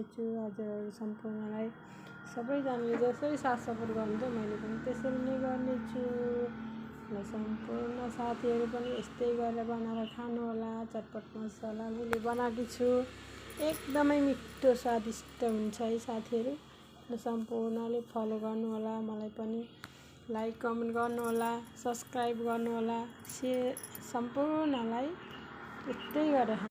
गर्नेछु। हजुरहरू सम्पूर्णलाई सबैजनाले जसरी साथ सपोर्ट गर्नुहुन्छ मैले पनि त्यसरी नै गर्नेछु। र सम्पूर्ण साथीहरू पनि यस्तै गरेर बनाएर खानु होला। चटपट मसला मैले बनाएको छु, एकदमै मिठो स्वादिष्ट हुन्छ है साथीहरू। र सम्पूर्णले फलो गर्नु होला, मलाई पनि लाइक कमेन्ट गर्नु होला, सब्सक्राइब गर्नु होला। सम्पूर्णलाई यस्तै गरेर